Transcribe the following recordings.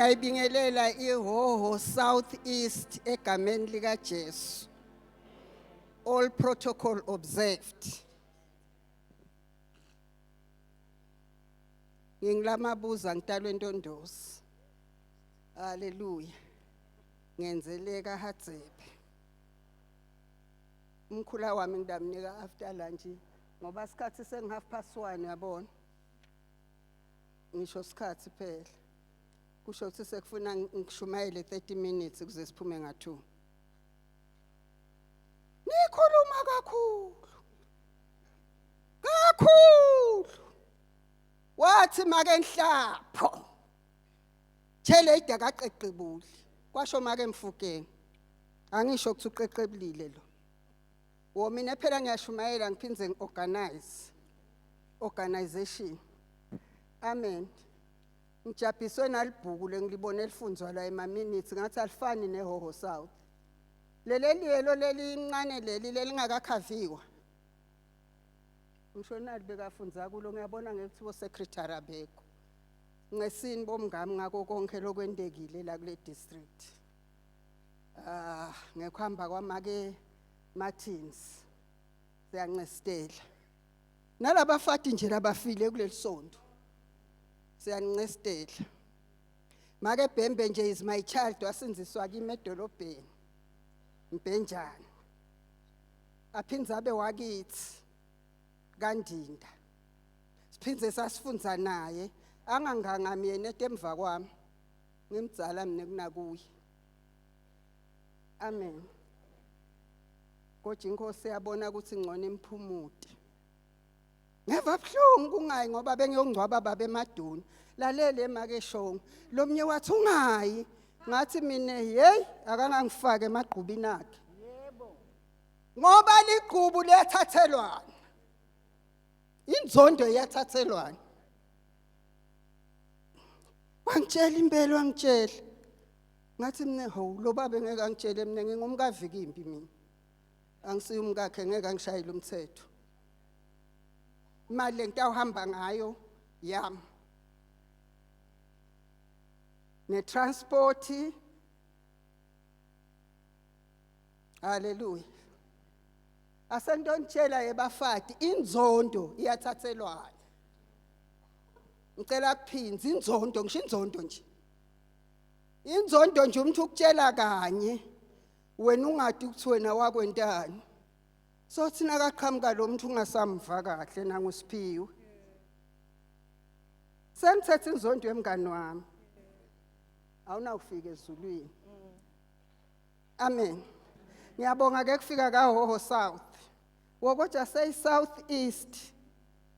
Ngiyayibingelela iHoho South East egameni lika Jesu. All protocol observed. Ngingilamabuza ngitalwe entondosi. Hallelujah. Ngenzeleka Hatsebe. Umkhula wami ngidamnika after lunch ngoba isikhathi sengi 1:30 yabona. Ngisho isikhathi phela. Kusho ukuthi sekufuna ngishumayele 30 minutes ukuze siphume nga2. Nikhuluma kakhulu. Kakhulu. Wathi make nhlapho. Thele idakaqeqebuli. Kwasho make mfukeng. Angisho ukuthi uqeqebulile lo. Wo mina phela ngiyashumayela ngiphindze ngiorganize. Organization. Amen. Ngijabhiswe nalibhuku lengilibone elifunzwa la ema-minutes ngathi alifani neHoho South. Leli lelo lelincane leli lelingakakhaviwa. Ngisho nali bekafunza kulo ngiyabona ngekuthi bo secretary abekho. Ngesini bomngami ngako konke lokwentekile la kule district. Ah, ngekuhamba kwamake Martins. Siyancestela. Nalabafati nje labafile kuleli sonto. Siyancestela. Make Bhembe nje is my child wasinziswa kimi edolobheni. Mbhenjana. Aphindze abe wakithi kaNdinda. Siphindze sasifunza naye angangangami yena emva kwami. Ngimdzala mina kunakuye. Amen. Kodwa inkosi yabona ukuthi ngcono imphumuti. Ngeva buhlungu kungayi ngoba bengiyongcwaba baba emaduna. Lalele make shongo. Lomnye wathi ungayi. Ngathi mina hey akangangifake emagqubini akhe. Yebo. Ngoba ligqubu liyathathelwana. Inzondo iyathathelwana. Wangitshela impela wangitshela. Ngathi mina hawu lo baba ngeke angitshele mina ngingumkavikimbi mina. Angisiyo umkakhe ngeke angishayele umthetho. Imali lengitawuhamba ngayo yami. Ne-transport. Hallelujah. Asentontshela yebafati inzondo iyathathelwana. Ngicela kuphinza inzondo ngisho inzondo nje. Inzondo nje umuntu ukutshela kanye wena ungadi ukuthi wena wakwentani. So thina kaqhamuka lo muntu ungasamva kahle nangusiphiwe. Sengithethe inzondo yemngani wami. Awunawufika ezulwini. Amen. Ngiyabonga ke kufika kaHoho South. Wokodwa say South East.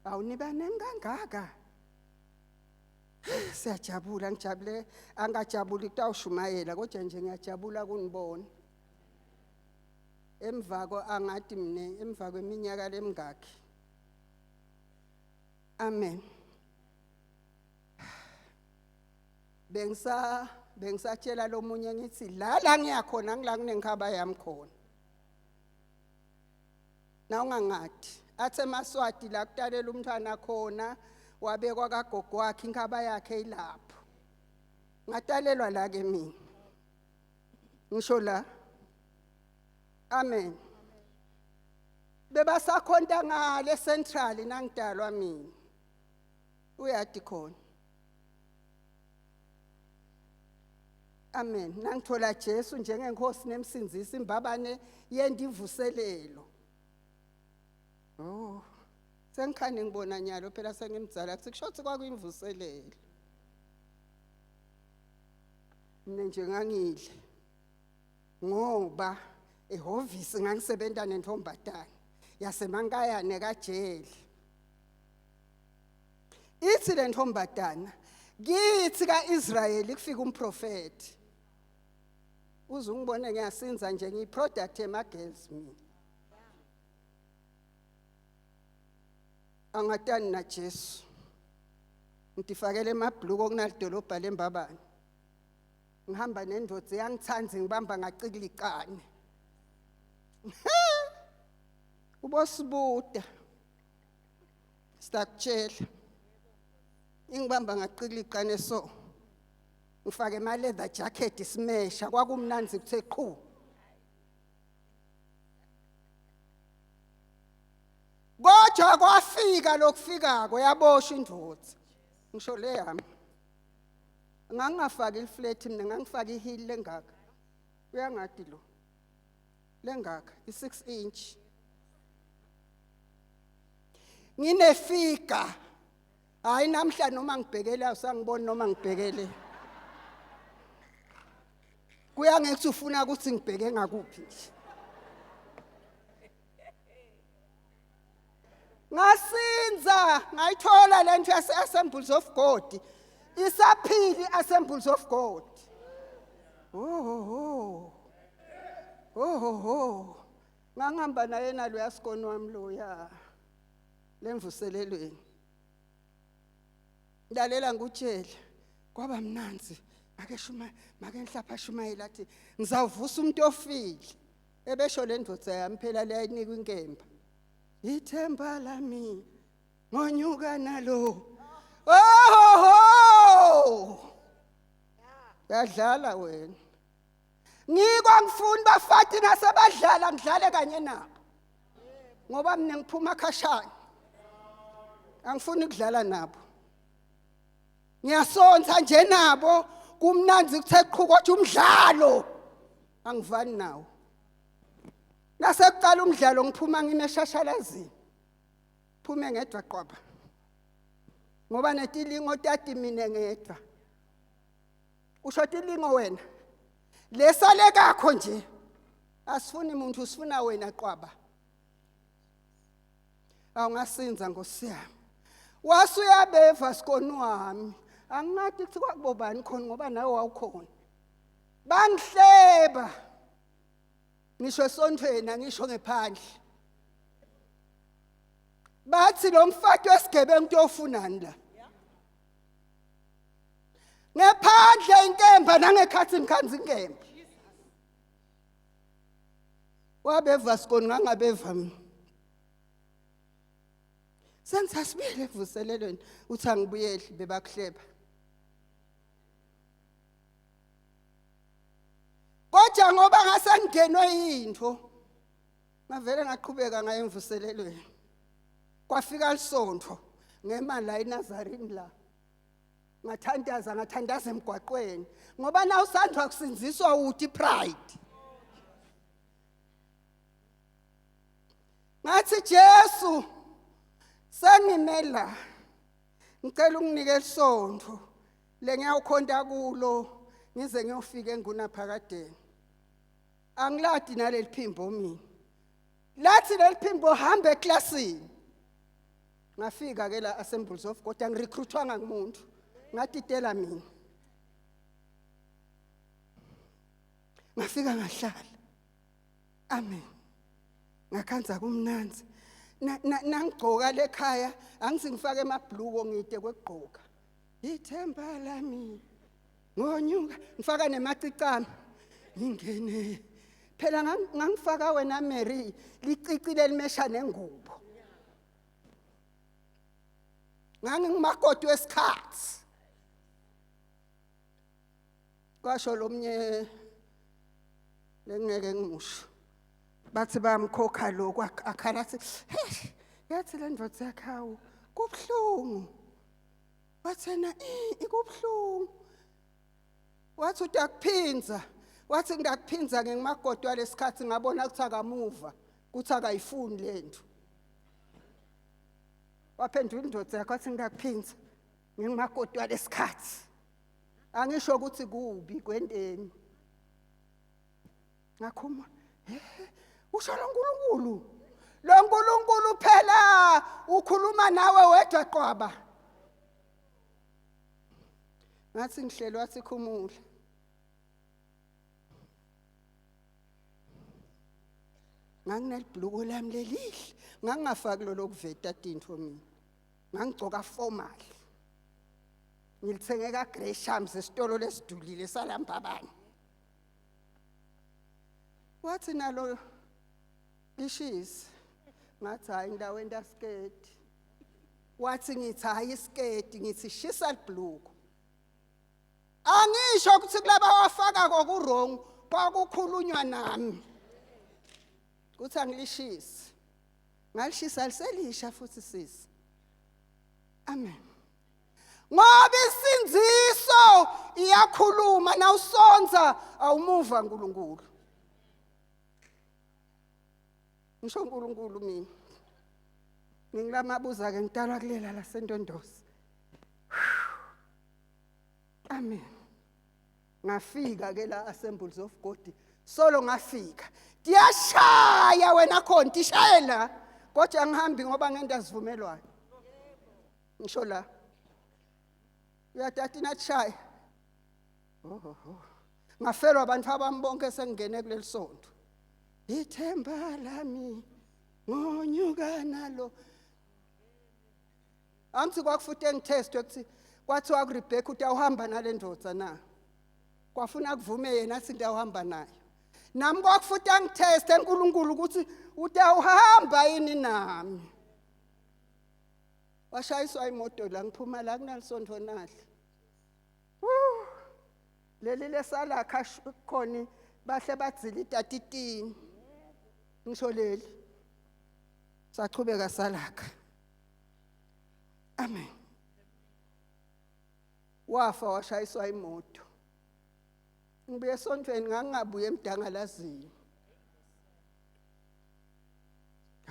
Awuniba kangaka. Siyajabula ngijabule angajabuli kutawushumayela kodwa nje ngiyajabula kunibona. Emva ko angathi mne emva kweminyaka lemingakhi. Amen. Bengisa bengisatshela lomunye ngithi la la ngiyakhona ngila kunenkhaba yami khona. Na ungangathi athe emaswati la kutalela umntwana khona wabekwa kagogo wakhe inkhaba yakhe ilapho. Ngatalelwa la ke mina. Ngisho la. Amen. Bebasakhonta ngale central nangidalwa mina. Uyadi khona. Amen. Nangithola Jesu njengenkosi nemsindzisi imbabane yendivuselelo. Oh. Sengikhane ngibona nyalo phela sengimdzala kuthi kusho ukuthi kwakuyimvuselelo. Mina nje ngangidle ngoba ehhovisi ngangisebenza nentombatana yasemankayane kaJeli. Ithi le ntombatana kithi kaIsrayeli kufika umprofeti. Uze ungibone ngiyasinza nje ngiyiproduct emagirls mina. Angatani na Jesu. Ngifakele emabhluko kunalidolobha lembabane. Ngihamba nendoda yangithanda ngibamba ngacikilikane. Ubosibuda. Sitakutshela. Ingibamba ngacikilikane so. Ngifake ama leather jacket simesha kwakumnanzi kuthe qhu. Kodwa kwafika lokufikako yaboshwa indoda. Ngisho le yami. Ngangingafaki iflat mina ngangifaka iheel lengaka. Uyangadi lo. Lengaka i6 inch. Nginefika. Hayi namhla noma ngibhekele awusangiboni noma ngibhekele. Kuya ngekuthi ufuna ukuthi ngibheke ngakuphi nje. Ngasinza ngayithola lento yase Assemblies of God. Isaphili Assemblies of God. Oh oh oh. Oh oh oh. Ngangihamba naye nalo yasikoni wami lo ya. Lemvuselelweni. Lalela ngikutshele kwaba mnanzi make shuma make nhlapha shumayela athi ngizawuvusa umuntu ofile ebesho le ndoda yami phela leyayinikwa inkemba ithemba lami ngonyuka nalo ohoho yadlala wena ngiko angifuni bafati nasebadlala ngidlale kanye nabo ngoba mina ngiphuma khashana angifuni ukudlala nabo ngiyasontha nje nabo kumnanzi kuthe qhu kodwa umdlalo angivani nawo nasekuqala umdlalo ngiphuma ngime eshashalazini phume ngedwa qwaba ngoba netilingo tati mina ngedwa usho tilingo wena lesale kakho nje asifuni muntu usifuna wena qwaba awungasinza ngosiyami wasuyabeva sikoni wami angingadi kuthi kwakubobani khona ngoba nawe wawukhona bangihleba ngisho esontweni angisho ngephandle bathi lo mfati wesigebengu uyofunani la ngephandle inkemba nangekhathi ngikhanza inkemba wabeva sikoni ngangabeva mina sengisasibuyele evuselelweni uthi angibuyeli bebakuhleba kodwa ngoba ngase ngingenwe yinto ngavele ngaqhubeka ngaye emvuselelweni kwafika lisonto ngema la eNazarini la ngathandaza ngathandaza emgwaqweni ngoba na usandwa kusinziswa uthi pride ngathi Jesu sengimela ngicela unginike isonto lengiyawukhonta kulo ngize ngiyofika engunaphakadeni angiladi naleli phimbo mina lathi leli phimbo hamba eklasini ngafika ke la Assemblies of God angirecruitwanga ngumuntu ngatitela mina ngafika ngahlala amen ngakhanza kumnanzi nangigcoka lekhaya angisi ngifake emabhluko ngide kwekugqoka ithemba lami ngonyuka ngifaka nemacicami ngingene phela ngangifaka wena Mary licici lelimesha nengubo ngangingumakoti wesikhathi kwasho lomnye lengeke ngimusho bathi bayamkhokha lokhu akhala athi yathi le ndoda yakhe awu kubuhlungu wathena ikubuhlungu wathi utakuphinza wathi ngidakuphinza ngingumakoti walesikhathi ngabona ukuthi akamuva ukuthi akayifuni lento waphendula indoda yakho wathi ngidakuphinza ngingumakoti walesikhathi angisho ukuthi kubi kwenteni ngakhuma usho lo nkulunkulu lo nkulunkulu phela ukhuluma nawe wedwa qwaba ngathi ngihleli wathi khumula nganginelibhuluko lami lelihle ngangingafaki lolo kuveta tintfo mina ngangigcoka formal ngilithenge ka-greshams esitolo lesidulile salambabane wathi nalo lishisa ngathi hayi ndawo entasiketi wathi ngithi hayi isiketi ngithi shisa libhuluko. Angisho ukuthi kulaba wafaka kokurong kwakukhulunywa nami. Kuthi angilishisi. Ngalishisa liselisha futhi sisi. Amen. Ngoba isindiso iyakhuluma nawusonza awumuva uNkulunkulu. Ngisho uNkulunkulu mina. Ngingilamabuza ke ngidalwa kulela laseNtondozi. Amen. Ngafika ke la Assemblies of God. Solo ngafika. Tiyashaya wena khona tishaye la. Kodwa angihambi ngoba ngento sivumelwano. Ngisho la. Uyatata inathshaya. Oh oh. Ngafelwa abantu abami bonke sengingene kuleli sonto. Ithemba lami ngonyuka nalo. Angithi kwakufuthi engithestwe kuthi kwathiwa kuRebecca uthi awuhamba nale ndoda na. Kwafuna kuvume yena athi ndawuhamba nayo. Nami kwakufuthi angitheste uNkulunkulu ukuthi uthi awuhamba yini nami. Washayiswa imoto la ngiphuma la kunalisonto nahle. Leli lesalakha khona bahle badzila itatitini. Ngisho leli. Sachubeka salakha. Amen. Wafa washayiswa imoto. Ngibuye esontweni ngangingabuye emdangalazini.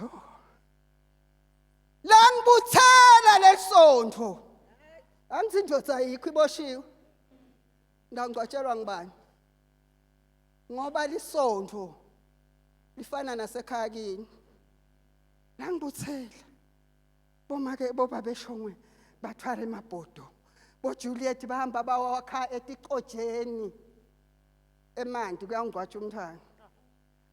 Oh. Langibuthela lesontho. Angithi indoda ayikho iboshiwe. Ngangcwatshelwa ngibani? Ngoba lisontho lifana nasekhaya kini. Langibuthela. Bomake bobaba eshongwe bathwala emabhodo. BoJuliet bahamba bawakha eticojeni. Emanti kuyangcwatsha umntwana.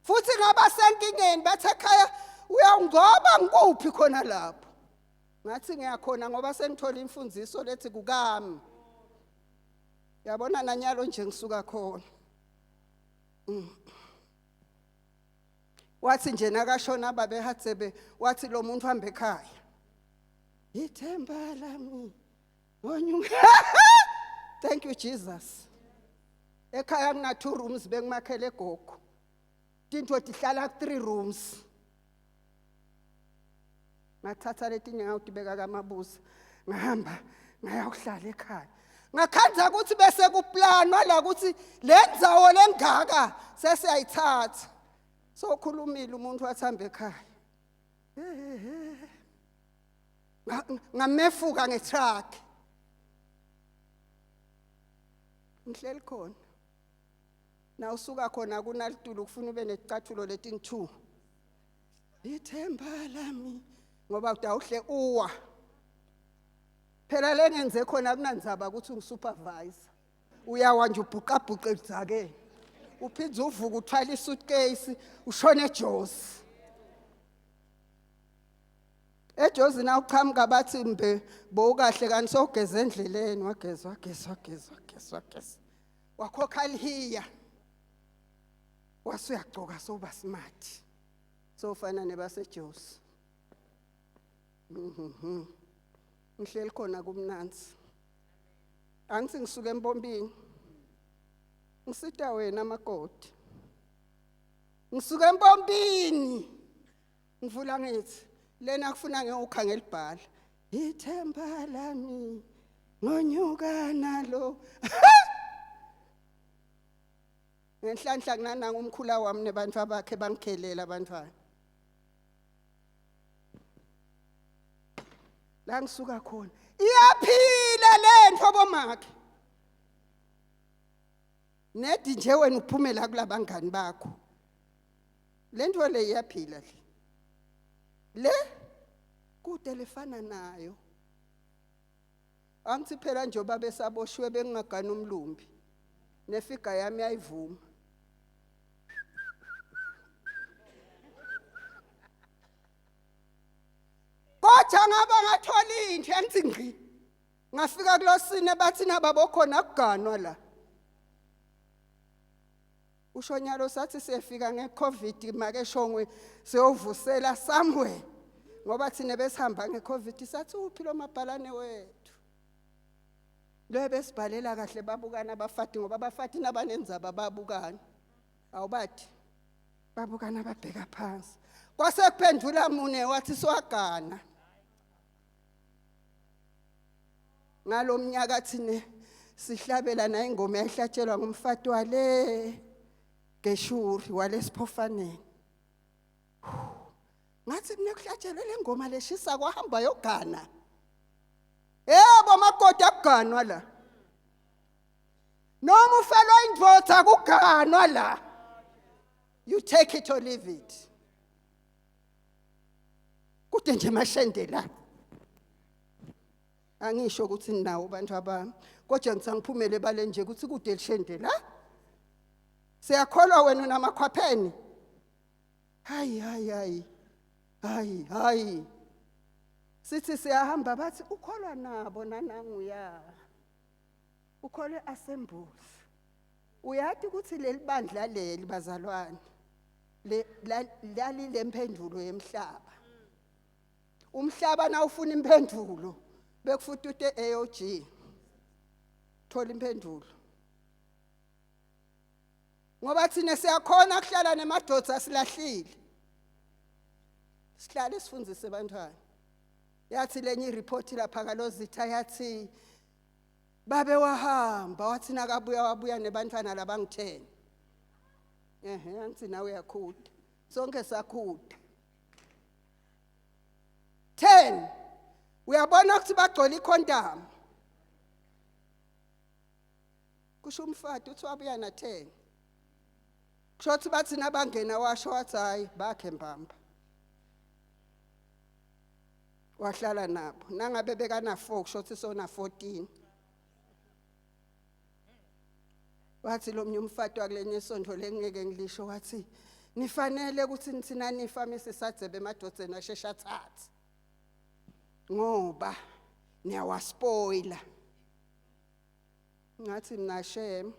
Futhi ngaba senkingeni bathe ekhaya uyawungcoba ngikuphi khona lapho. Ngathi ngiyakhona ngoba sengithola imfundiso lethi kukami. Yabona nanyalo nje ngisuka khona. Wathi nje nakashona babe Hatsebe wathi lo muntu hambe ekhaya. Ithemba lami ngonyuka. Thank you Jesus. Ekhaya kuna two rooms bengimakhele gogo. Tinto tihlala ku three rooms. Ngathatha letinye ngawutibeka kamabuza. Ngahamba ngayakuhlala ekhaya. Ngakhandza ukuthi bese kuplanwa la ukuthi le ndzawo lengaka sesiyayithatha. Sokhulumile umuntu wathamba ekhaya. Ngamefuka ngetruck. Ngihleli khona. Na usuka khona kunalitulo kufuna ube necathulo leting 2. Ithemba lami ngoba utawuhle uwa. Phela lengenze khona kunandzaba ukuthi ungisupervisor. Uyawa nje ubhuqabhuqe edzakeni. Uphinde uvuke uthwala isuitcase ushone eJozi. Ejozi na uqhamuka bathi mbe bowukahle kanti sowugeza endleleni wageza wageza wageza wageza wageza. Wakhokha lihiya. Wase uyagcoka soba smart. Sofana nebaseJozi. Mhm. Ngihleli khona kumnanzi. Angithi ngisuke empompini. Ngisita wena makoti. Ngisuke empompini. Ngivula ngithi lena kufuna ngiyowukhangela ibhala. Ithemba lami ngonyuka nalo. Ngenhlanhla kunananga umkhula wami nebantu abakhe bangikhelela abantwana. La ngisuka khona. Iyaphila lento bomakhe. Nedi nje wena uphumela kulabangani bakho. Lento le iyaphila le. Le kude lefana nayo. Angithi phela njengoba besaboshiwe bengingagani umlumbi. Nefiga yami yayivuma. Kodwa ngaba ngathola into engithi ngqi. Ngafika kulosine bathi nababokhona kuganwa la. Ushonyalo sathi siyefika ngeCovid make shongwe siyovusela somewhere. Ngoba thina besihamba ngeCovid sathi uphi lo mabhalane wethu. Lo besibhalela kahle babukana abafati ngoba abafati nabanenzaba babukana. Awubathi babukana babheka phansi. Kwase kuphendula mune wathi siwagana. Ngalomnyaka thine sihlabela na ingoma ehlatshelwa ngumfati wale Geshuri walesiphofaneni. Ngathi mina kuhlatshelwe le ngoma leshisa kwahamba yogana. Yebo makoti akuganwa la. Noma ufelwa indoda kuganwa la. You take it or leave it. Kude nje mashende la. Angisho ukuthi ninawo abantu abami. Kodwa ngithi angiphumele ebale nje ukuthi kude lishende la. Siyakholwa wena unamakhwapheni. Hayi hayi hayi. Hayi hayi. Sithi siyahamba bathi ukholwa nabo nananguya. Ukholwe assemblies. Uyati ukuthi leli bandla leli bazalwane le lalilemphendulo yemhlaba. Umhlaba nawufuna impendulo bekufuthi ute AOG. Thola impendulo. Ngoba thina siyakhona kuhlala nemadoda silahlile. Sihlale sifundise abantwana. Yathi lenye ireport lapha kalozitha yathi babe wahamba wathi nakabuya wabuya nebantwana labangitheni. Ehe angithi nawe uyakhuda. Sonke sakhuda. 10 uyabona ukuthi bagcola ikhondamu kusho umfati uthi wabuya na 10 kusho ukuthi bathi nabangena washo wathi hayi bakhe mbamba wahlala nabo nangabe bekana 4 kusho ukuthi sona 14 wathi lo mnye umfati wakulenye isonto lengeke ngilisho wathi nifanele ukuthi nithina nifa misisadzebe emadodzeni asheshe athathe ngoba niyawaspoiler ngathi mina shem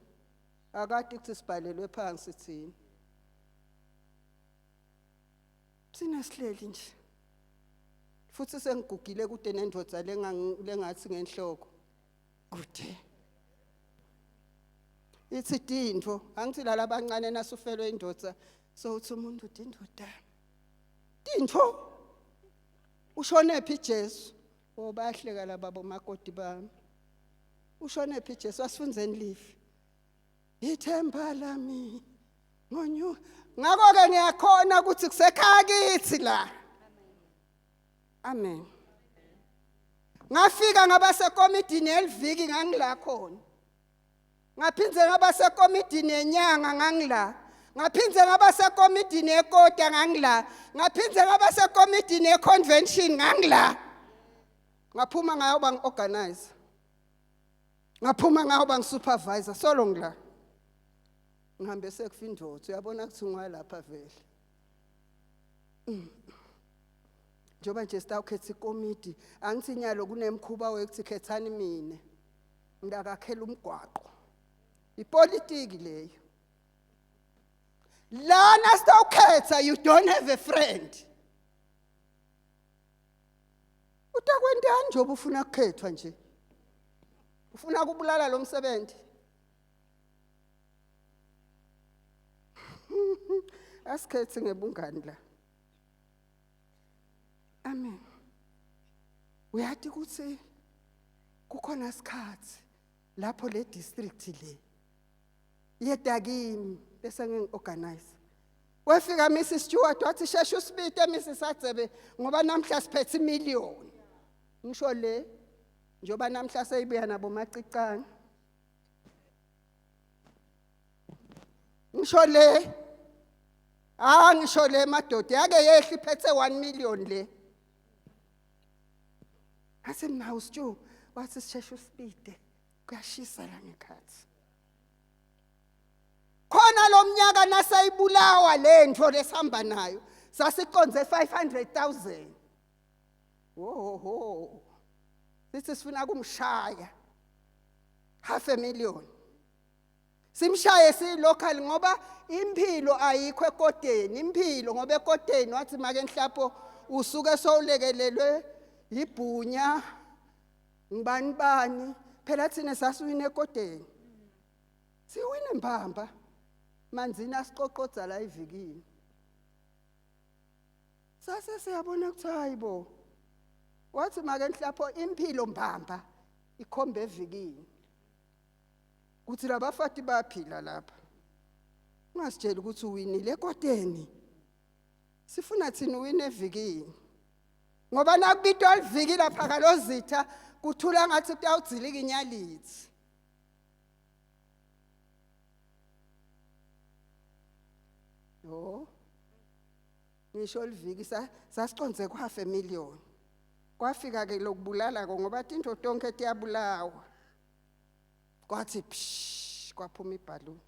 akade ukuthi sibhalelwe phansi thina thina sihleli nje futhi sengigugile kude nendoda lengathi ngenhloko kude ithi dintho angithi lala abancane nasufelwe indoda so uthi umuntu dindoda dintho ushonephi Jesu oh bayahleka laba bomakoti bami ushonephi Jesu asifunzeni live ithemba lami ngonyu ngakho ke ngiyakhona ukuthi kusekhaya kithi la amen ngafika ngaba sekomidini yeliviki ngangila khona ngaphindze ngaba sekomidini yenyanga ngangila ngaphindze ngaba sekomidini yekota ngangila ngaphindze ngaba sekomidini yeconvention ngangila ngaphuma ngayoba ngi-organizer ngaphuma ngayoba ngi-supervisor solo ngila ngihambe sekufa indoda uyabona ukuthi ngiwalapha vele Njengoba nje sitawukhetha ikomidi angithi nyalo kunemkhuba wekuthi khethani mina ngakakhela umgwaqo ipolitiki leyo lana sitawukhetha you don't have a friend utakwentani njengoba ufuna kukhethwa nje ufuna kubulala lo msebenzi asikhethi ngebungani la amen uyati ukuthi kukhona isikhathi lapho le district le yeda kimi bese ngingi-organize wefika Mrs Stewart wathi sheshe usibite Mrs Adzebe ngoba namhla siphethe imillion ngisho le njengoba namhla seyibuya nabo macicane ngisho le ah ngisho le madoda yake yehla iphethe 1 million le ngathi mina uStew wathi sisheshe usibide kuyashisa la ngekhathi khona lo mnyaka nasayibulawa lento lesihamba nayo sasiqonze 500,000 woho sithi sifuna kumshaya half a million simshaye silocal ngoba impilo ayikho ekodeni impilo ngoba ekodeni wathi make nhlapho usuke sowulekelelwe ibhunya ngibani bani Phela thina sasiwine ekodeni. Siwine mbamba. Manzini asiqoqodza la evikini. Sase siyabona ukuthi hayibo. Wathi make nhlapho impilo mbamba ikhombe evikini. Kuthi labafati baphila lapha. Ungasitsheli ukuthi uwinile ekoteni. Sifuna thina uwine evikini. Ngoba nakubitwa liviki lapha kalozitha kuthula ngathi kuyawudzilika inyalithi. Yo. Ngisho liviki sasiconze ku half a million. Kwafika ke lokubulala ko ngoba tinto tonke tiyabulawa. Kwathi psh kwaphuma ibhaluni.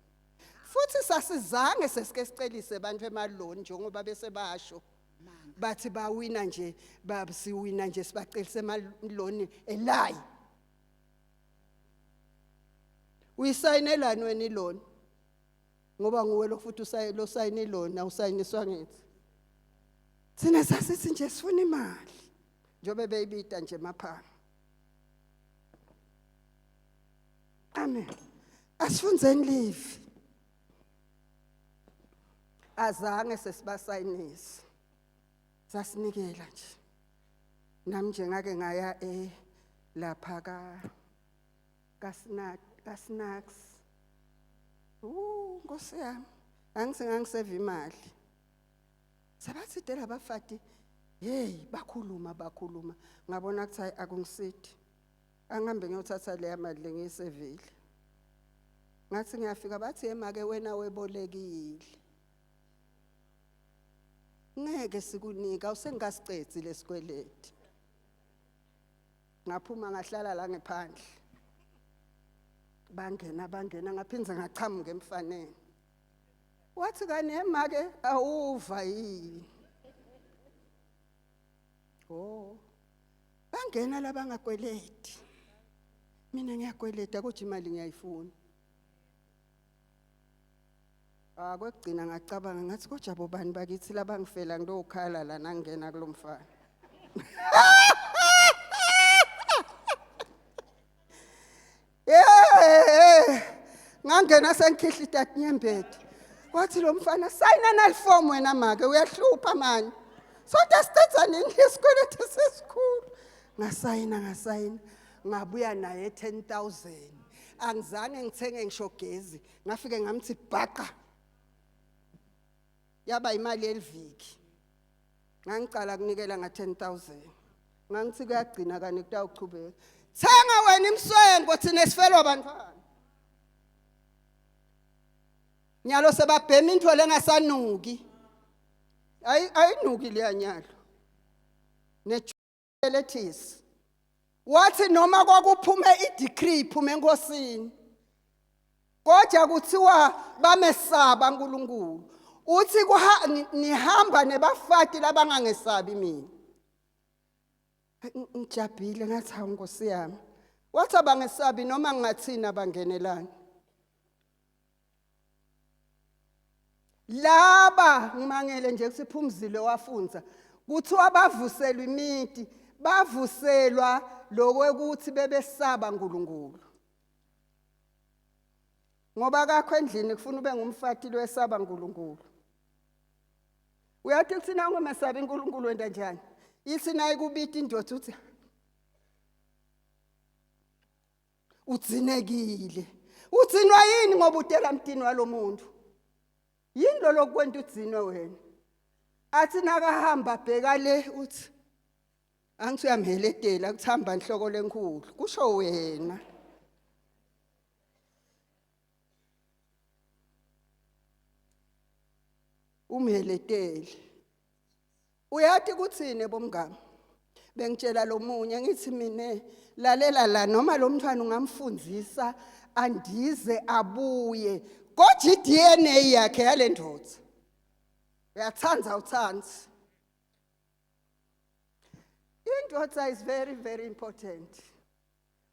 Futhi sasizange sesike sicelise abantu emaloni njengoba bese basho. Bathi bawina nje siwina nje sibacelise emaloni elayi. Uyisayinelani wena iloni? Ngoba nguwe lo futhi losayina iloni awusayiniswa ngithi. Thina sasithi nje sifuna imali. Njobe beyibita nje emaphanga. Amen. Asifundzeni live. Azange sesibasayinise. Sasinikela nje. Nami nje ngake ngaya e lapha ka ka snacks. Nkosi yami. Angithi ngangiseva imali. Sabathi dela abafati. Hey, bakhuluma bakhuluma. Ngabona ukuthi hayi akungisithi. Angihambe ngiyothatha leya mali lengiyisevile. Ngathi ngiyafika bathi yemake wena webolekile. Ngeke sikunika usengikasicedzi lesikweleti. Ngaphuma ngahlala la ngephandle. Bangena bangena ngaphinze ngachamuka emfaneni. Wathi kani yemake awuva yini? Oh. Bangena labangakweleti. Mina ngiyakweleta kodwa imali ngiyayifuna. Ah kwekugcina ngacabanga ngathi kodwa bobani bakithi labangifela ngilokhala la nangena kulomfana. Yeah! Ngangena sengikhihla itatinyembeti. Wathi lo mfana sayina nalifomu wena make uyahlupha mani. Sodwa sicedza nini isikweletu sesikhulu. Ngasayina ngasayina ngabuya naye 10000. Angizange ngithenge ngisho gezi ngafike ngamthi bhaqa. Yaba imali yeliviki. Ngangicala kunikela nga 10000. Ngangithi kuyagcina kani kutawuchubeka. Thenga wena imswenko thina sifelwa bantwana. Nyalo sebabhema into lengasanuki. Ayi ayinuki leya nyalo. Nelethisi. Wathi noma kwakuphume idecree iphume enkosini. Kodwa kuthiwa bamesaba uNkulunkulu. Uthi nihamba nebafati labangangesabi mina. Ngijabhile ngathi hawu Nkosi yami. Wathi abangesabi noma ngingathini abangenelani. Laba ngimangele nje ukuthi Phumzile wafunza kuthiwa bavuselwa imiti bavuselwa lokwekuthi bebesaba uNkulunkulu. Ngoba kakho endlini kufuna ube ngumfati lwesaba uNkulunkulu. Uyathi kuthi na ungamesabi uNkulunkulu wenda njani? Ithi naye kubita indoda uthi udzinekile. Udzinwa yini ngoba utela mtini walomuntu? Yini lo lokwenta udzinwe wena? Athi nakahamba bheka le uthi angithi uyamheletela kuthamba inhloko lenkulu kusho wena. Umheleteli. Uyathi kuthini bomngami? Bengitshela lomunye ngithi mina lalela la noma lo mntwana ungamfundisa andize abuye kodwa iDNA yakhe yale ndoda. Uyathanda uthanda. Indoda is very very important.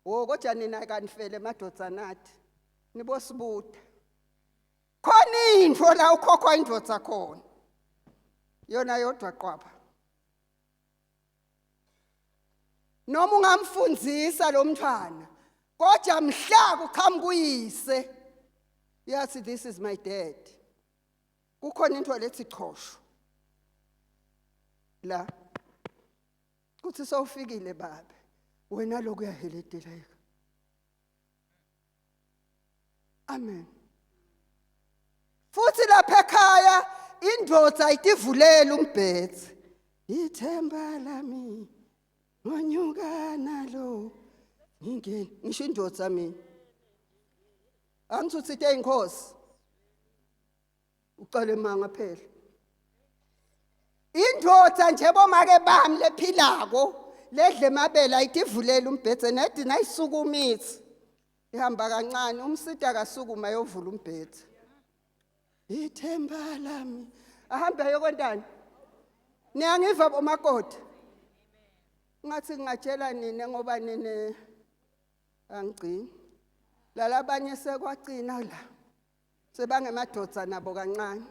Wo kodwa nina kanifele madoda nathi. Nibosibuda. Khona into la ukhokhwa indoda khona. Yona yodwa qwaba. Noma ungamfundzisa lo mntwana. Kodwa mhla kuqhamuka uyise yathi this is my dad. Kukhona into lethi chosho la kuthi sowufikile babe wena lokhu uyaheledeleka. Amen. Futhi lapha ekhaya indoda ayitivulela umbhedze. Ithemba lami ngonyuka nalo ngingeni ngisho indoda mina. Angithi uthi inkosi. Uqale manga phela. Indoda nje bomake bami lephilako ledle mabele ayitivulela umbhedze nedi nayisukumithi. Ihamba kancane umsita akasukuma ayovula umbhedze. Ithemba lami ahambe ayokwentani? Niyangiva bomakoti? Ngathi ngingatshela nina ngoba nina angigcini. Lalabanye sekwagcina la. Sebangemadoda nabo kancane.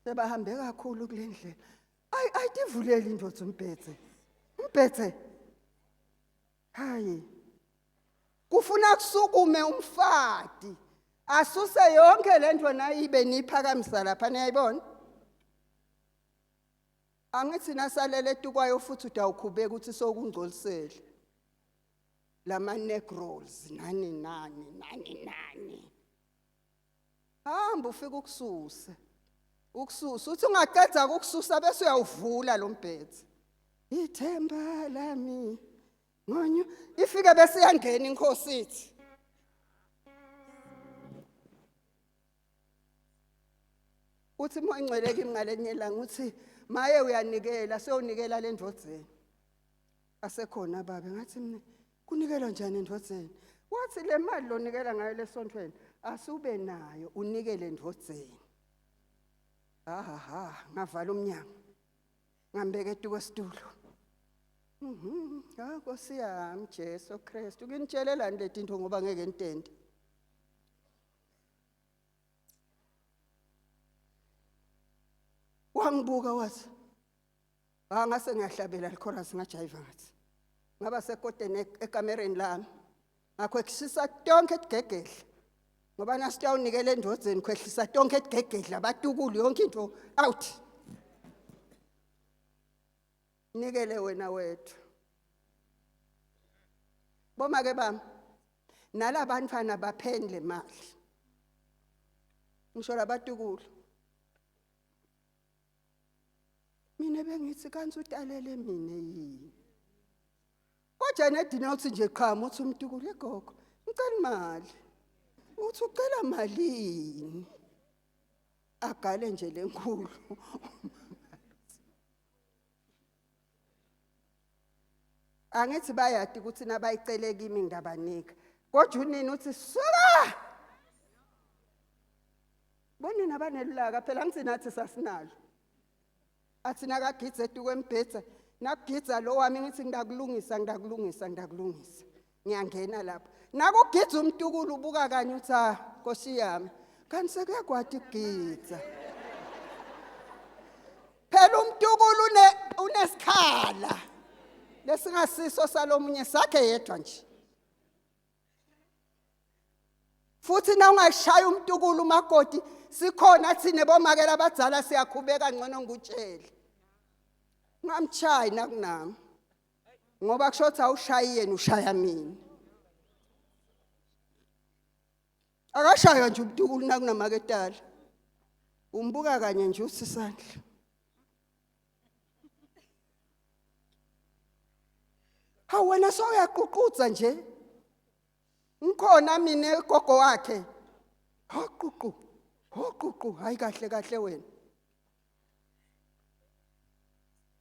Sebahambe kakhulu kule ndlela. Ayi ayitivuleli indoda umbhedze. Umbhedze. Hayi. Kufuna kusukume umfati. Asuse yonke lento nayibe niphakamisa lapha niyayibona? Angithi nasalele etukwayo futhi udawukhubeka ukuthi sokungcolisele. Lama negroes nani nani nani nani. Hamba ufike ukususe. Ukususa uthi ungaqeda ukukususa bese uyawuvula lo mbhedze. Ithemba lami ngonyo ifike bese iyangena inkosi ithi. Uthi moya ingcwele kimi ngalenye ilanga uthi maye uyanikela sewunikela le ndodzeni. Asekhona babe ngathi mina kunikelwa njani endodzeni? Wathi le mali lonikela ngayo lesontweni asube nayo unikele endodzeni. Ha ha ha ngavala umnyango. Ngambeka etuko esitulo. Mhm, ha Nkosi yami Jesu Kristu nginitshelelani letinto ngoba ngeke nitente. Wangibuka wathi Ah ngase ngiyahlabela lichorus ngajayiva ngathi. Ngaba sekoteni ekamereni lami. Ngakhwehlisa tonke tigegedla. Ngoba nasitawunikela endodzeni khwehlisa tonke tigegedla batukulu yonke into out. Nikele wena wethu. Boma ke bami nalabantwana bapheni le mali. Ngisho labatukulu. Mina bengithi kanti utalele mina yini. Kodwa nedina uthi nje qhamu uthi umntu kule gogo ngicela imali. Uthi ucela malini? Agale nje lenkulu. Angithi bayadi ukuthi nabayicele kimi ngiyabanika. Kodwa unini uthi suka! Bonina banelulaka phela angithi nathi sasinalo. Athi nakagidza etuku embhedze nakugidza lo wami ngithi ngidakulungisa ngidakulungisa ngidakulungisa. Ngiyangena lapho. Nakugidza umtukulu ubuka kanye uthi ah Nkosi yami kanti sekuyakwati ukugidza. Phela umtukulu une unesikhala lesingasiso salomunye sakhe yedwa nje. Futhi na ungashaya umtukulu umakoti sikhona thina bomakela abadzala siyakhubeka ngcono ngikutshele. Ungamchayi nakunami. Ngoba kusho ukuthi awushayi yena ushaya mina. Akashaywa nje umtukulu nakunamaketala. Umbuka kanye nje uthi isandla. Hawu wena sowuyaququdza nje. Ngikhona mina gogo wakhe. Hoququ. Hoququ hayi kahle kahle wena.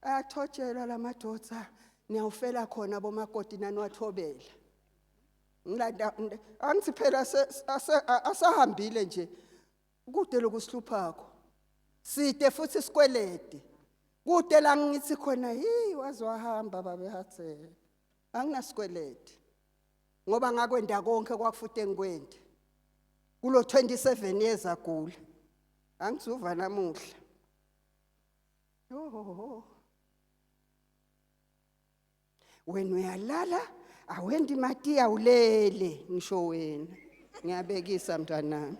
Ayathotshelwa lamadoda niyawufela khona bomakoti naniwathobela. Ngilanda angithi phela asahambile nje kude lokusihluphakho. Side futhi isikwelede. Kude la ngithi khona hi waze wahamba babe Hathele. Anginasikwelede. Ngoba ngakwenda konke kwakufuthi engikwende. Kulo 27 years agula. Angizuva namuhla. Yoho. Wena uyalala, awendi matiya ulele, ngisho wena. Ngiyabekisa mntanami.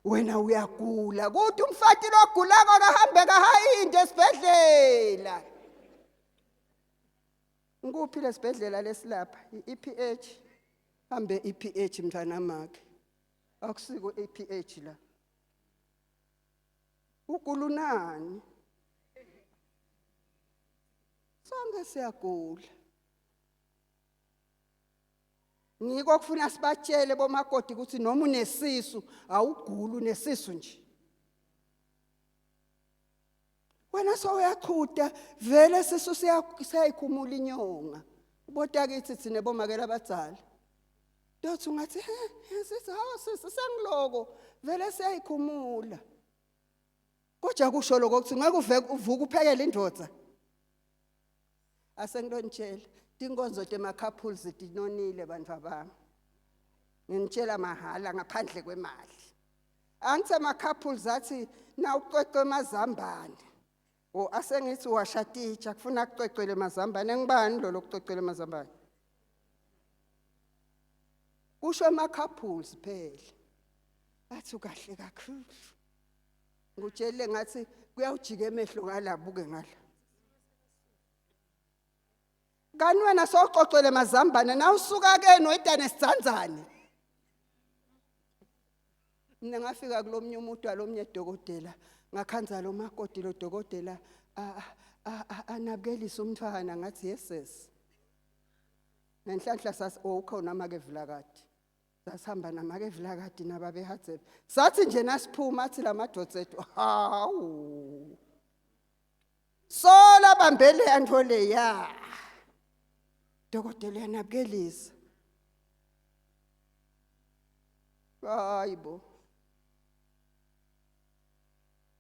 Wena uyagula, kuthi umfati logulako akahambe kahayinde esibhedlela. Ngikuphi lesibhedlela lesilapha? I-EPH. Hambe EPH mntanamakhe. Akusiko EPH la. Ugulunani? Sonke siyagula. Ngiko kufuna sibatshele bomakoti ukuthi noma unesisu awuguli unesisu nje. Wena sowuyachuda vele sisu siyayikhumula inyonga. Ubota kithi thina bomakela abadzala. Dothi ungathi he sithi hawu sisi sengiloko vele siyayikhumula. Kodwa kusho lokho ukuthi ngeke uvuke uphekele indoda. Asengilonitshela tinkonzo tema-couples tinonile bantu abami. Nginitshela mahhala ngaphandle kwemali. Angithi ama-couples athi nawucwecwe emazambane. O asengithi washa titsha kufuna kucwecwele emazambane ngibani lo lokucwecwele emazambane? Kusho ama-couples phela. Athi ukahle kakhulu. Ngikutshele ngathi kuyawujika emehlo ngala buke ngala. Kani wena sowuxoxele mazambane nawusuka ke noyidane sidzandzane. Mina ngafika kulomnye umuntu alomnye dokotela ngakhanza lo makoti lo dokotela anabukelisa umntwana ngathi yeses. Nenhlanhla sas owukhona make Vilakati. Sasihamba namake Vilakati nababe Hatsebe. Sathi nje nasiphuma athi lamadoda ethu hawu. Sola bambele yanto leya. Dokotela yanabukelisa. Hayibo.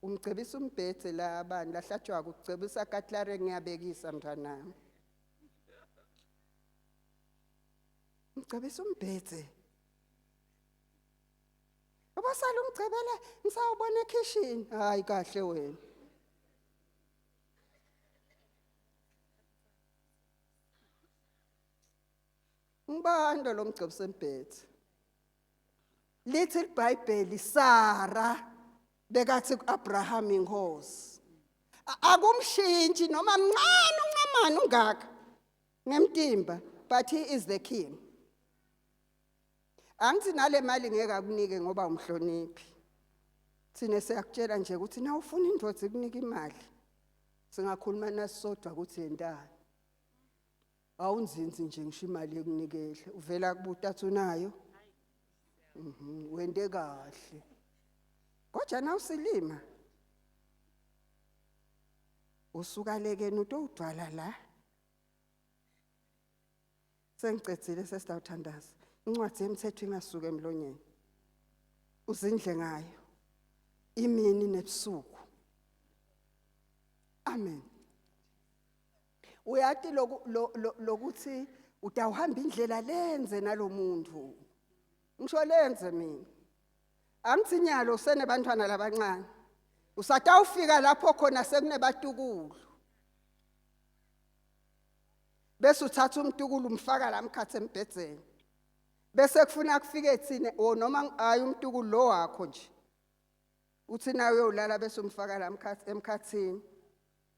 Umcebisa umbhedze la abantu lahlatshwa kucebisa katlare ngiyabekisa mntwanami. Umcebisa umbhedze. Ubosala umgcebela ngisawubona ekhishini. Hayi kahle wena. Ngibani lo mgcebisa embhethe? Lithi iBhayibheli Sara bekathi kuAbraham inkosi. Akumshintshi noma mncane uncamane ungaka ngemtimba but he is the king. Angithi nale mali ngeke akunike ngoba umhloniphi. Thina siyakutshela nje ukuthi na ufuna indoda ikunika imali. Singakhuluma nasisodwa ukuthi yentani. Awunzinzi nje ngisho imali ekunikele. Uvela kubuta athi unayo. Mhm, wente kahle. Kodwa na usilima. Usuka lekeni utowudwala la. Sengicedzile sesitawuthandaza. Incwadi yemthetho ingasuka emlonyeni. Uzindle ngayo. Imini nebusuku. Amen. Uyati lokuthi utawuhamba indlela lenze nalomuntu. Ngisho lenze mina. Angithi nyalo usenebantwana labancane. Usatawufika lapho khona sekunebatukulu. Bese uthatha umtukulu umfaka la mkhathe embhedzeni. Bese kufuna kufike thina o noma hayi umtukulu lo wakho nje. Uthi nawe uyolala bese umfaka la mkhathi emkhathini.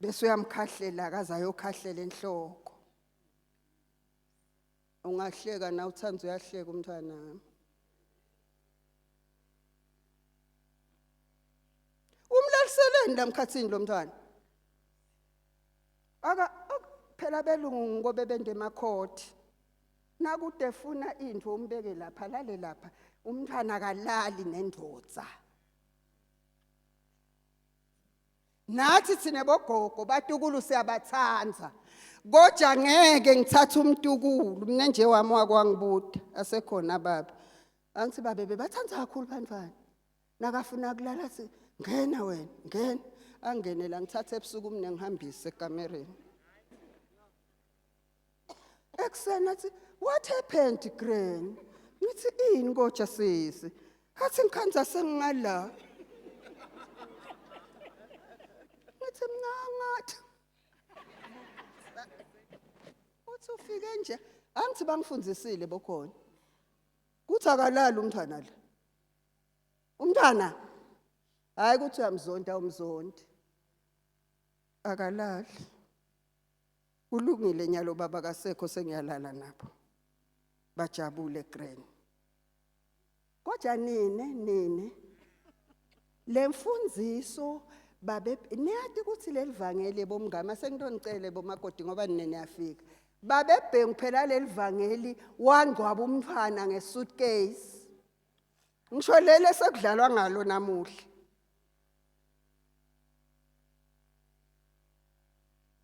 Bese uyamkhahlela akaze ayokhahlela enhloko. Ungahleka na uthanda uyahleka umntwana wami. Umlaliseleni la mkhathini lo mntwana. Aka phela belungu ngobe bende emakhothi. Nakude funa into umbeke lapha lale lapha umntwana akalali nendoda. Nathi thina bogogo batukulu siyabathanda. Kodwa ngeke ngithathe umtukulu mina nje wami wakwangibuda asekhona baba. Angithi babe bebathanda kakhulu bantwana. Nakafuna kulala si ngena wena ngena angene la ngithathe ebusuku mina ngihambise ekamereni. Ekuseni athi what happened grand? Ngithi ini kodwa sisi? Athi ngikhanza sengingala. Ngithi mina ngathi. Athi ufike nje, angithi bangifundisile bokhona. Kuthi akalali umntwana la. Umntwana hayi ukuthi uyamzonda umzondi. Akalali. Kulungile nyalo baba kasekho sengiyalala nabo. Bajabule grand. Kodwa nine nine lemfundziso babe niyati ukuthi lelivangeli bomngama sengitonicele bomakoti ngoba nine niyafika. Babebhengu phela lelivangeli wangcwaba umntwana ngesuitcase. Ngisho lele sekudlalwa ngalo namuhla.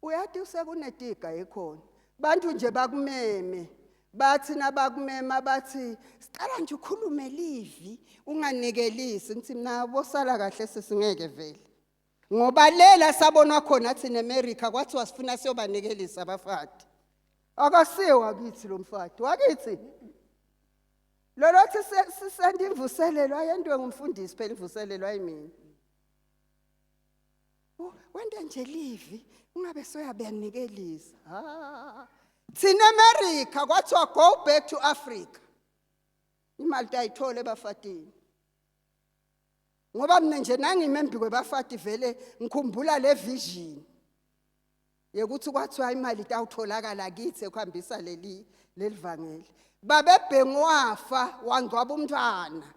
Uyathi sekunetiga ekhona. Bantu nje bakumeme. Bathi nabakumema bathi sicela nje ukhulume livi unganikelisi ngithi mina bosala kahle sesingeke vele. Ngoba lela sabonwa khona thina eAmerica kwathiwa sifuna siyobanikelisa abafati. Akasiye wakithi lo mfati wakithi. Lolothi sisenda imvuselelo ayentwe ngumfundisi phela imvuselelo ayimina. Wenta nje livi ungabe soyabanikelisa. Ha. Thina eAmerica kwathiwa go back to Africa. Imali tayithole ebafatini. Ngoba mina nje nangime kwebafati vele ngikhumbula le vision. Yekuthi kwathiwa imali itawutholakala kithi ekuhambisa leli lelivangeli. Babebhengu wafa wangcwaba umntwana.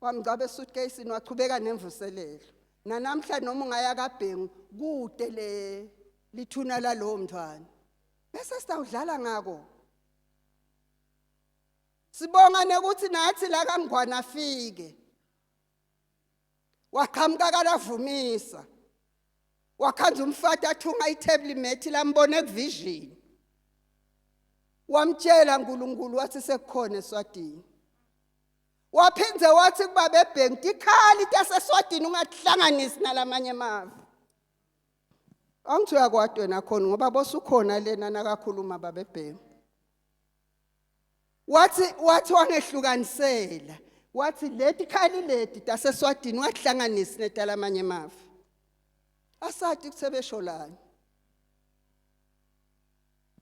Wamngcwaba esuitcase wachubeka nemvuselelo. Nanamhla noma ungaya kaBhengu kude le lithuna lalowo mntwana. Bese sitawudlala ngako. Sibonga nekuthi nathi la kaNgwane afike. Waqhamuka kalavumisa. Wakhanza umfati athunga itable mat lambona ekuvision. Wamtshela uNkulunkulu wathi sekukhona eSwatini. Waphindze wathi kuba bebhenki tikhali taseSwatini ungatihlanganisi nalamanye emave. Angithi uyakwati wena khona ngoba bosukhona lena nakakhuluma babebhenki. Wathi wathi wangehlukanisela. Wathi leti khali leti taseSwatini ungatihlanganisi netalamanye emave. Asati kuthebesholani.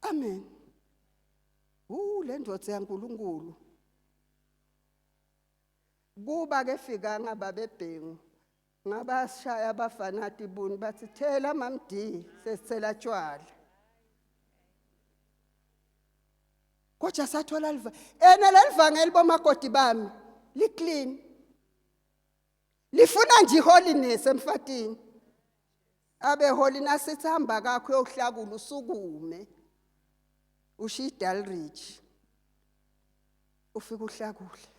Amen. Le ndoda yaNkulunkulu. Kuba ke fikanga babebhengu ngabashaya abafana tibuni bathi thela mamdi sesithela tshwala. Kodwa sathola liva ena lelivangeli bomakoti bami li clean. Lifuna nje holiness emfatini. Abe holiness sithi hamba kakho uyohlakula usukume. Ushiya iDalridge. Ufika uhlakule.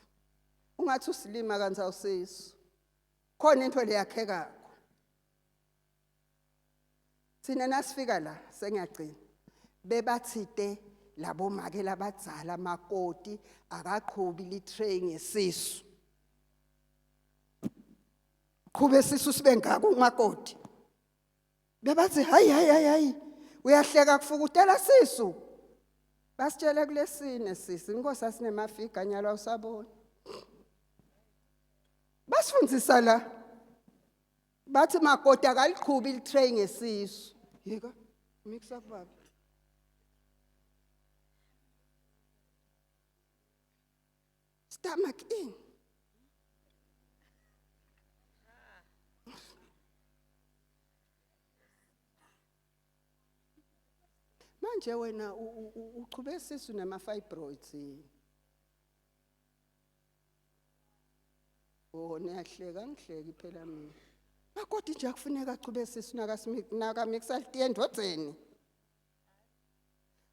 Ungathi usilima kanti awusiso. Khona into leyakhekako. Thina nasifika la sengiyagcina. Bebathite labo make labadzala makoti akaqhubi li tray ngesisu. Qhube isisu sibe ngaka umakoti. Bebathi hayi hayi hayi hayi uyahleka kufukutela sisu. Basitshele kulesine sisi inkosi asinemafiga nyalo awusaboni. Basifundisa la. Bathi makoti akaliqhubi litray ngesisu. Yeka mix up baba. Stomach in. Manje wena uchube sisu nama fibroids. Oh niyahleka ngihleki phela mina. Makoti nje akufuneka achube sisu nakamixa litiye endodzeni.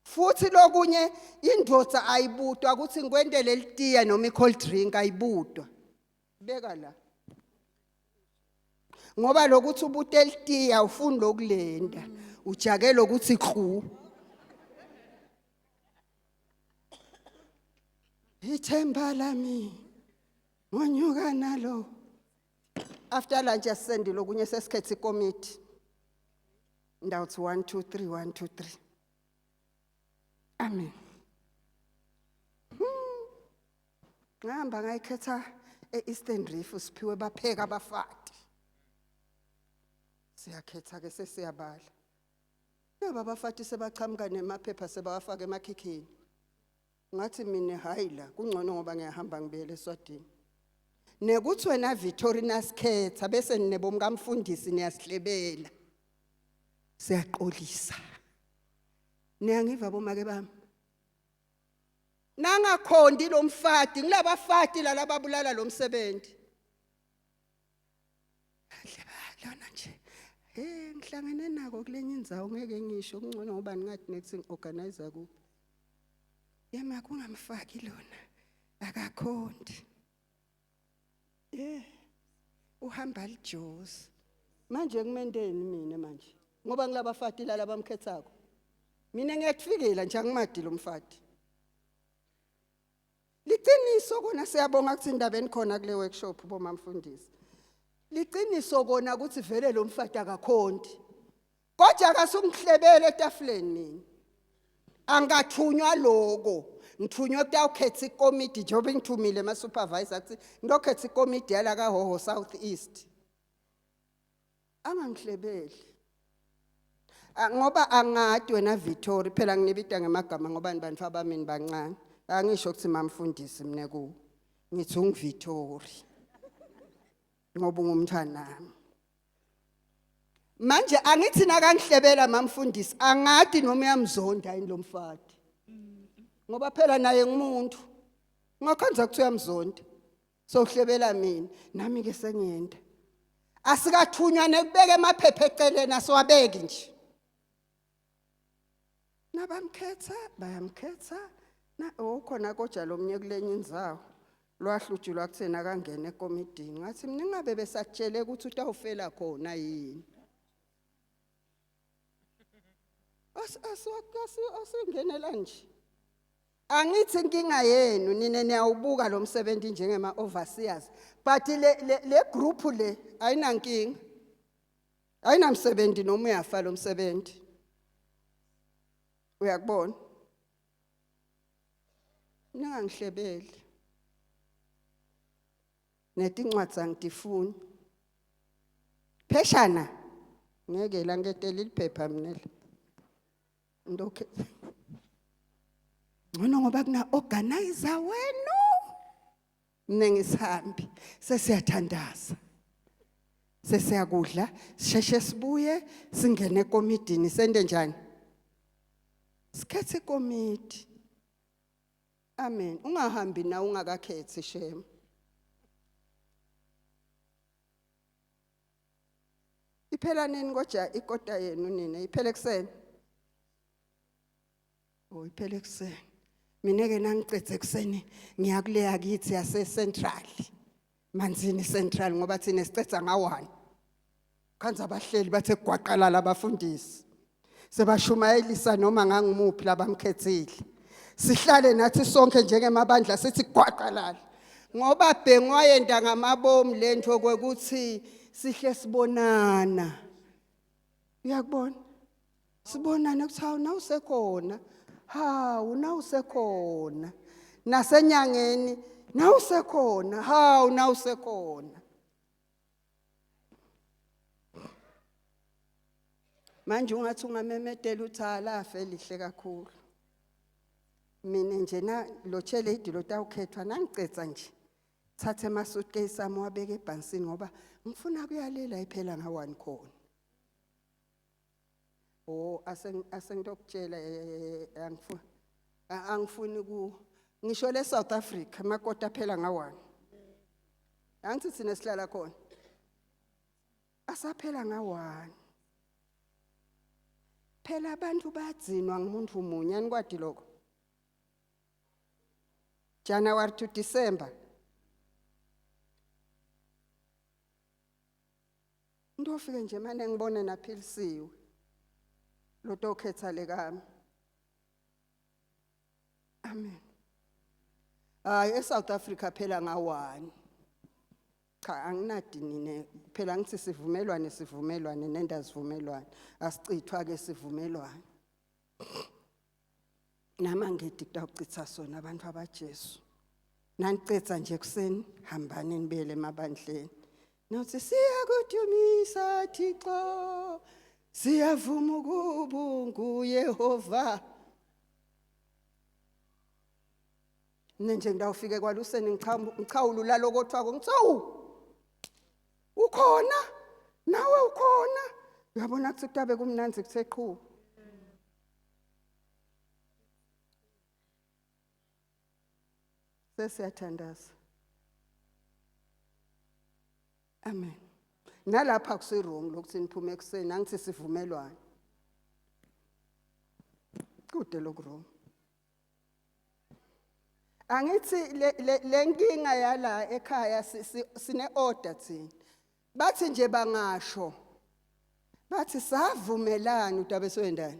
Futhi lokunye indoda ayibutwa ukuthi ngikwentele litiya noma i-cold drink ayibutwa. Beka la. Ngoba lokuthi ubute litiya ufuni lokulenda. Ujake lokuthi qhu. Ithemba lami ngonyuka nalo. After lunch asendile okunye sesikhethe ikomiti. Ndawuthi 1 2 3 1 2 3. Amen. Ngihamba ngayikhetha eEastern Reef siphiwe bapheka abafati. Siyakhetha ke sesiyabala. Naba abafati sebachamuka nemaphepha sebawafaka emakhikhini. Ngathi mina hayi la kungcono ngoba ngiyahamba ngibuyele eSwatini. Nekuthi wena Victoria nasikhetha bese ninebomkamfundisi niyasihlebela. Siyaqolisa. Niyangiva bomake bami? Nangakhondi lo mfati ngilabafati lalababulala lo msebenzi. Lona nje hey ngihlangene nako kulenye indzawo ngeke ngisho kungcono ngoba ningathi next ngiorganize kuphi. Yema kungamfaki lona akakhondi. Yeah. Uhamba lijozi. Manje kumendeni mina manje ngoba ngilabafati laba bamkhethako. Mina ngiyakufikela nje angimadi lo mfati. Liqiniso kona siyabonga ukuthi indaba enikhona kule workshop bomamfundisi. Liqiniso kona ukuthi vele lo mfati akakhonti. Kodwa akasungihlebele etafuleni mina. Angathunywa lokho. Ngithunywe kutawukhetha ikomiti njengoba ngithumile ama supervisor kuthi ngiyokhetha ikomiti yala kaHoho South East. Angangihlebeli. Ngoba angadi wena Victory phela nginibita ngemagama ngoba nibantu abamini bancane. Angisho ukuthi mamfundisi mina ku. Ngithi ungiVictory. Ngoba ungumntwanami. Manje angithi nakangihlebela mamfundisi angadi noma uyamzonda yini lo mfati. Ngoba phela naye ngumuntu. Ngakhanza kuthi uyamzonda. Sowuhlebela mina nami ke sengiyenda. Asikathunywa nekubeka emaphepha eceleni asiwabeki nje. Nabamkhetha bayamkhetha na ukhona koja lomnye kulenye indzawo lwahlutshulwa kuthena akangena ekomidini ngathi mina ngabe besakutshele ukuthi utawufela khona yini asingenela nje angithi inkinga yenu nina niyawubuka lo msebenzi njengema overseers but le le group le ayinankinga ayinamsebenzi noma uyafa lo msebenzi uyakubona ningangihlebeli netincwadzi angitifuni pheshana ngeke la ngiketela iliphepha mina la Ndokhe ngcono ngoba kuna organizer wenu mina ngisihambi sesiyathandaza sesiyakudla sisheshe sibuye singene ekomidini sente njani sikhethe ikomidi amen ungahambi na ungakakhethi shem Iphela nini koja ikota yenu nina iphele ekuseni. Oh iphele ekuseni. Mina ke nangicethe ekuseni ngiya kuleya kithi yase Central. Manzini Central ngoba thina sicetha nga1. Khanza abahleli bathe gwaqalala abafundisi. Sebashumayelisa noma ngangimuphi labamkhethile. Sihlale nathi sonke njengemabandla sithi gwaqalala. Ngoba bhengwa yenda ngamabomu lento kwekuthi sihle sibonana. Uyakubona? Sibonana kuthi hawu nawusekhona. Hawu nawusekhona. Nasenyangeni nawusekhona. Hawu nawusekhona. Manje ungathi ungamemedela uthi alafe lihle kakhulu. Mina nje na lo cheledi lo tawukhethwa nangicetha nje. Thatha ama suitcase ami wabeka ebhansini ngoba ngifuna kuyalela iphela nga one khona. Oh asengitokutshela eh, eh, angifuni angifuni ku ngisho le South Africa makota phela nga one. Angithi thina sihlala khona. Asaphela nga-one. Phela abantu bayadzinwa ngumuntu munye anikwadi lokho. January to December. Into ofike nje mane ngibone naphilisiwe. Lotokhetha lekami. Amen. Hayi eSouth Africa phela nga-one. Cha anginadi nina phela ngithi sivumelwane sivumelwane nenda sivumelwane asichithwa ke sivumelwane. Nama ngidi kutawuchitha sona abantu abaJesu. Nanicetha nje kuseni hambani nibuyele emabandleni. Nothi siyakudumisa Thixo. Siyavuma ukuba nguYehova. Mina nje ngidawufike kwaluseni ngichawulula lokothwako ngithi awu ukhona nawe ukhona uyabona kuthi kutabe kumnanzi kuthe qhu. Sesiyathandaza. Amen. Nalapha kusi-wrong lokuthi niphume ekuseni angithi sivumelwane. Kude loku-wrong. Angithi le nkinga yala ekhaya sine order thina. Bathi nje bangasho. Bathi savumelana udabe soyendani.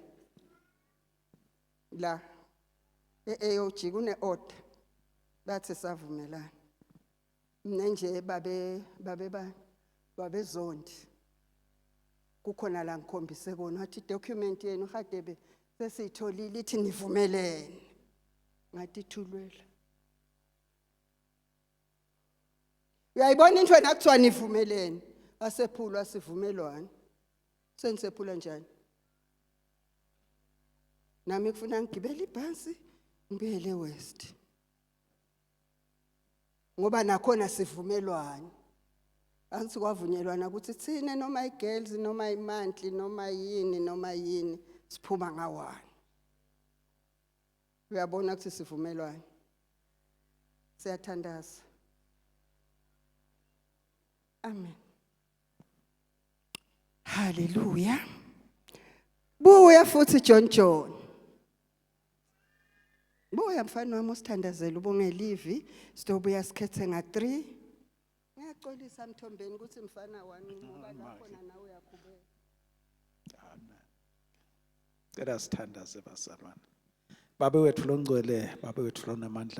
La e-AOG kune order. Bathi savumelana. Mina nje babe bani babezondi. Kukhona la ngikhombise kona wathi document yenu Hadebe sesiyitholile ithi nivumelene. Ngathi ithulwela. Uyayibona into wena kuthiwa nivumelene. Asephulwa sivumelwano. Senisephula njani? Nami kufuna ngigibele ibhasi ngibuyele West. Ngoba nakhona sivumelwano. Angithi kwavunyelwana ukuthi thina noma i-girls noma i-monthly noma yini noma yini siphuma ngawani. Uyabona ukuthi sivumelwano. Siyathandaza. Amen. Hallelujah. Buya futhi John John. Buya mfana wami usithandazele ubongelivi sizobuya sikhethe nga 3. Ngiyaxolisa Mthombeni ukuthi mfana wami ngoba la khona nawe uyakhubeka. Amen. Cela sithandaze bazalwane. Babe wethu longcwele, babe wethu lonamandla.